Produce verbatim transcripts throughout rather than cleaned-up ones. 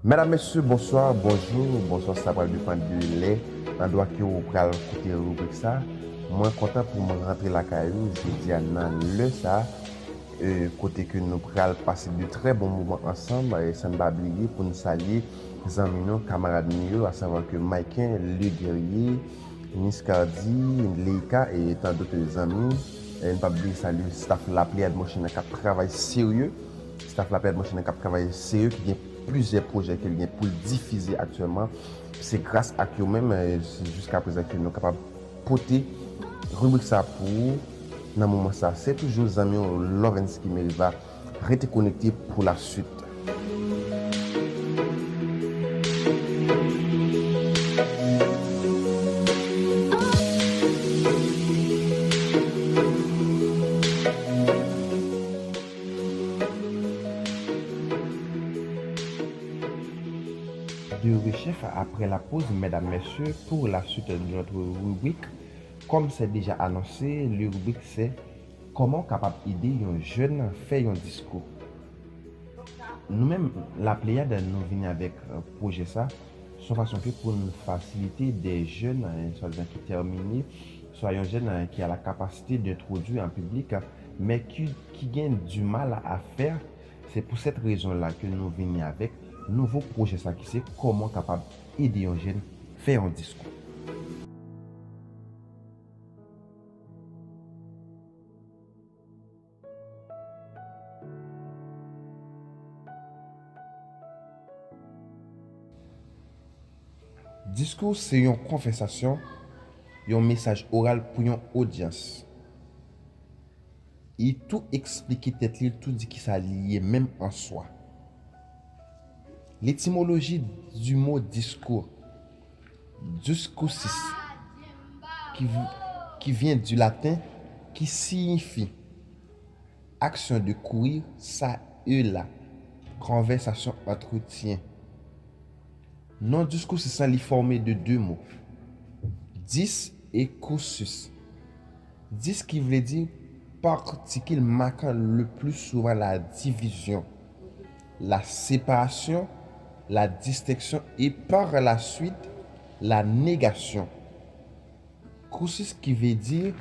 Medam, mesye, bonswa, bonjou, bonswa, sa pral depann de lè, andwa ke w pral koute ribrik sa. Mwen kontan pou mwen rantre lakay ou jodi a nan lè sa, e, kote ke nou pral pase de trè bon moman ansanm, e, san n pa bliye pou n salye zanmi nou, kamarad nou yo, asavwa ke Michael Le Guerrier, Niscardi, Leika e tan dòt zanmi. E n p ap bliye salye staff La Pléiade Motion nan k ap travay serye. Staff La Pléiade Motion nan k ap travay serye, ki gen plizyè pwojè ke l gen pou l difize aktyèlman. Se gras ak yo menm, e, se jiska prezan ke nou kapab pote ribrik sa pou ou nan moman sa. Se toujou zanmi w Lovensky Meriva. Rete konekte pou la swit. De rechèf après la pause, mesdames, messieurs, pour la suite de notre rubrique. Comme c'est déjà annoncé, le rubrique c'est comment capable aider un jeune faire un discours. Nou menm, La Pléiade, nou vini avèk, euh, pwojè sa, se yon fason ke pou n fasilite de jèn, euh, swadizan ki tèmine, swa yon jèn, euh, ki a la kapasite de entwodui an piblik, men ki, ki gen du mal à faire. Se pou sèt rezon la ke nou vini avèk nouvo pwojè sa ki se kòman kapab ede yon jèn fè yon diskou. Diskou se yon konvèsasyon, yon mesaj oral pou yon odyans. Li tou eksplike tèt li, li tou di kisa li ye menm an swa. L'étymologie du mot discours, discursus, qui, qui vient du latin, qui signifie action de courir, ça et là, conversation, entretien. Non discursus, hein, li formé de deux mots, dis et cursus. Dis qui veut dire particule marquant le plus souvent la division, la séparation, la distinction et par la suite la négation. Cursus qui veut dire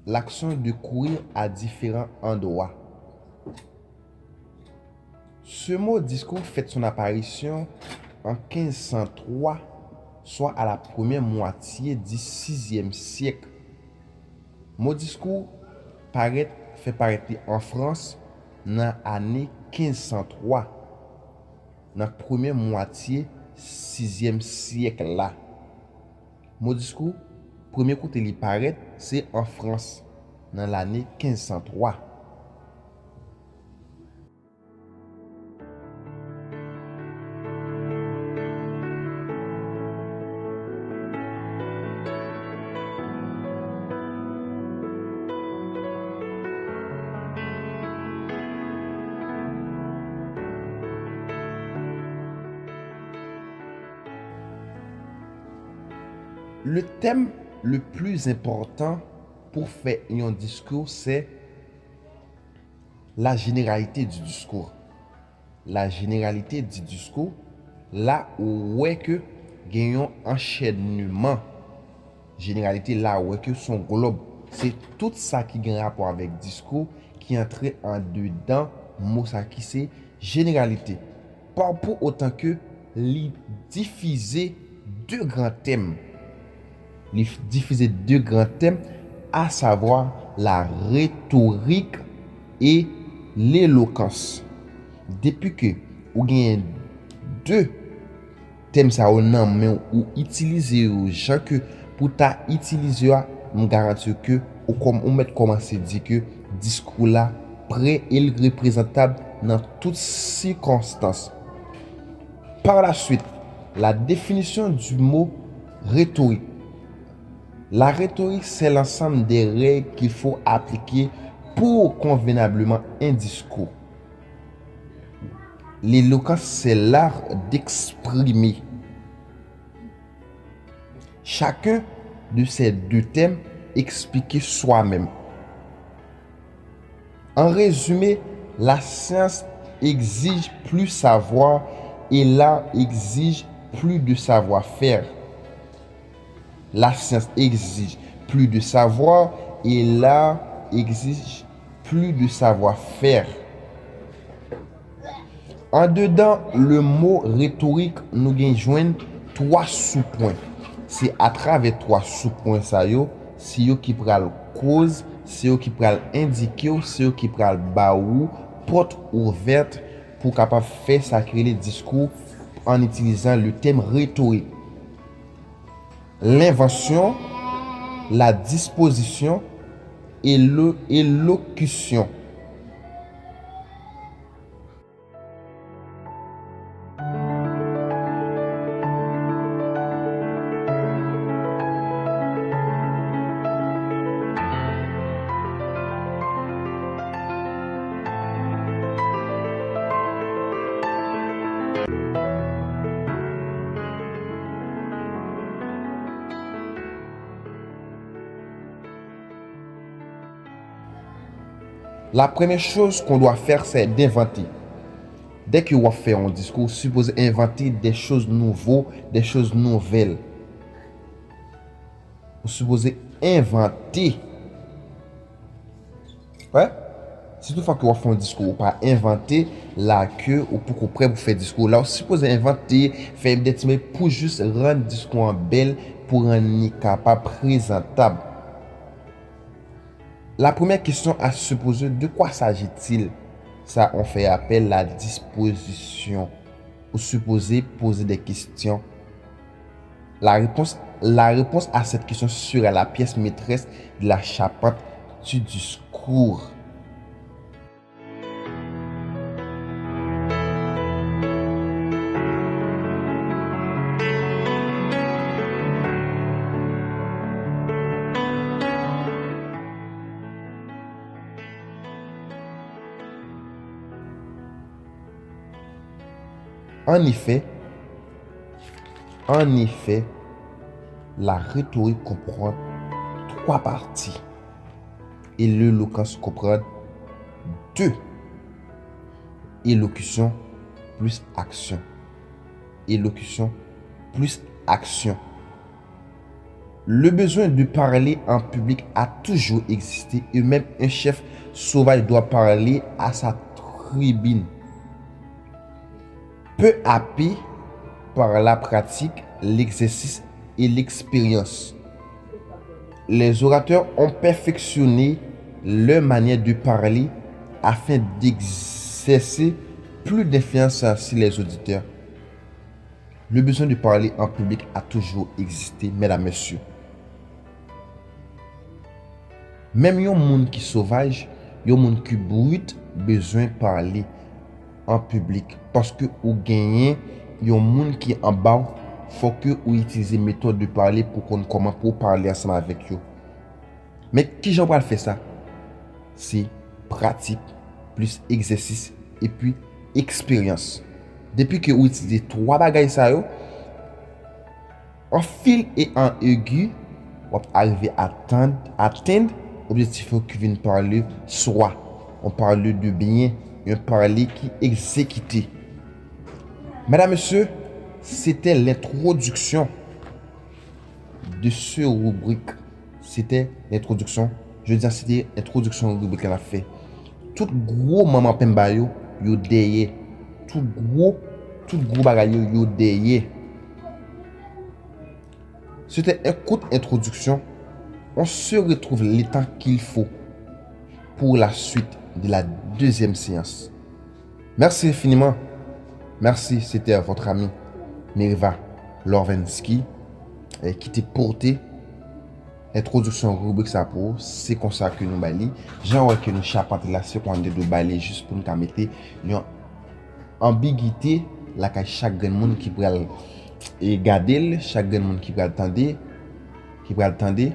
l'action de courir à différents endroits. Ce mot discours fait son apparition en quinze cent trois, soit à la première moitié du sixième siècle. Mo diskou parèt, fè parèt li an Frans nan ane quinze cent trois, nan premyè mwatye sizyèm syèk la. Mo diskou, premye kote li parèt, se an Frans, nan lane quinze cent trois. Le thème le plus important pou fè yon diskou, se la généralité du discours. La généralité du discours, la ou wè ke gen yon anchènman. Jeneralite, la ou wè ke se yon glòb. Se tout sa ki gen rapò avèk diskou ki antre andedan mo sa ki se jeneralite. Pa pou otan ke li difize de gran tèm. Li difize de gran tèm, à savoir la rhétorique et l'éloquence. Depi ke ou genyen de tèm sa yo nan men w, ou itilize yo jan ke pou ta itilize yo a, m garanti w ke ou kòm, ou mèt kòmanse di ke diskou la prè e l reprezantab nan tout sikonstans. Par la suite, la définition du mot rhétorique. La rhétorique, c'est l'ensemble des règles qu'il faut appliquer pour convenablement un discours. L'éloquence, c'est l'art d'exprimer chacun de ces deux thèmes, expliquer soi-même. En résumé, la science exige plus savoir Et l'art exige plus de savoir-faire. La science exige plus de savoir et l'art exige plus de savoir-faire. Andedan le mo retorik, nou gen jwenn twa soupwen. Se atravè twa soupwen sa yo, se yo ki pral koz, se yo ki pral endike w, se yo ki pral ba ou pòt ouvèt pou w kapab fè sa ki rele diskou an itilizan le tèm retorik. Lenvansyon, la dispozisyon, elo-, elokisyon. La première chose qu'on doit faire, c'est d'inventer. Dès que w ap fè yon diskou, ou sipoze envante des choses nouveaux, des choses nouvelles. Ou sipoze envante. Wè? Si toutfwa ke w ap fè yon diskou, ou pa envante, la ke ou poko prè pou fè diskou. La, ou sipoze envante, fè de ti bagay pou jis rann diskou an bèl, pou rann li kapab prezantab. La première question à se poser, de quoi s'agit-il? Sa, on fait appel la disposition. Ou sipoze poze de kesyon. La réponse, la réponse à cette question sera la pièce maîtresse de la charpente du discours. En effet, en effet, la rhétorique comprend trois parties et l'éloquence comprend deux. Élocution plus action. Élocution plus action. Le besoin de parler en public a toujours existé et même un chef sauvage doit parler à sa tribune. Peu à peu, par la pratique, l'exercice et l'expérience, les orateurs ont perfectionné leur manière de parler afin d'exercer plus d'influence sur les auditeurs. Le besoin de parler en public a toujours existé, mesdames, messieurs. Menm yon moun ki sovaj, yon moun ki brit, bezwen pale an piblik. Paske ou genyen yon moun ki anba w, fòk ke ou itilize metòd de pale pou konn kòman pou w pale ansanm avèk yo. Men kijan w pral fè sa? Se pratik, plis egzèsis, epi eksperyans. Depi ke ou itilize twa bagay sa yo, an fil e an egi, w ap arive atann, atenn objektif ou ki vin par le swa. On parle de bien, yon pale ki egzekite. Medam, mesye, se te lentwodiksyon de se ribrik. Se te lentwodiksyon. Jodi a, se te entwodiksyon ribrik la n ap fè. Tout gwo manman penba yo, yo dèyè. Tout gwo, tout gwo bagay yo, yo dèyè. C'était une courte introduction. On se retrouve le temps qu'il faut pour la suite de la deuxième séance. Merci infiniment. Merci, c'était votre ami Meriva Lorvensky, eh, ki te pote entwodiksyon ribrik sa pou ou. Se konsa ke nou bay li. Jan w wè ke nou chapante la, se konn de dwe bay li jis pou nou ka mete yon anbigite lakay chak grenn moun ki pral, e, gade l, chak grenn moun ki pral tande, ki pral tande.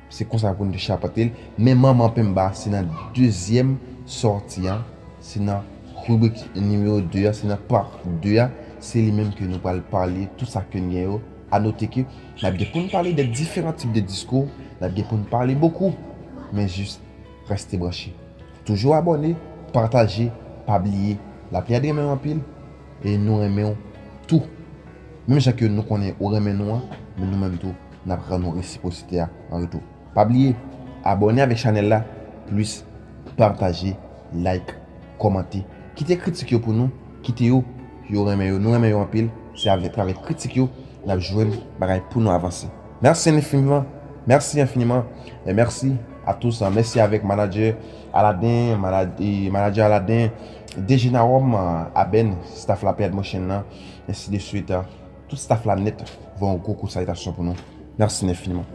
Se konsa pou nou te chapante l. Men manman penba, se nan dezyèm sòti a, se nan ribrik nimewo de a, se nan pa de a, se li menm ke nou pral pale tout sa ke n gen yo. A note ke n ap gen pou n pale de diferan tip de diskou, n ap gen pou n pale bokou, men jis reste branche. Toujou abòne, pataje, pa bliye. Lapli a drenmen w anpil. E nou renmen w tou. Menm jan ke nou konnen ou renmen nou an, men nou menm tou, n ap rann ou resipwosite a an retou. Pa bliye, abòne avèk chanèl la, plis pataje, like, kòmante. Kite kritik yo pou nou, kite yo, yo renmen yo. Nou renmen yo anpil, se avèk, travè kritik yo, n ap jwenn bagay pou nou avanse. Merci infiniment, merci infiniment, et merci à tous. Merci avec manager Aladen, mana- e manager Aladen, D G Nawom, Aben, staff la Pè Motion nan, ainsi de suite. Tout staff la nèt, voye yon gwo kou salitasyon pou nou. Merci infiniment.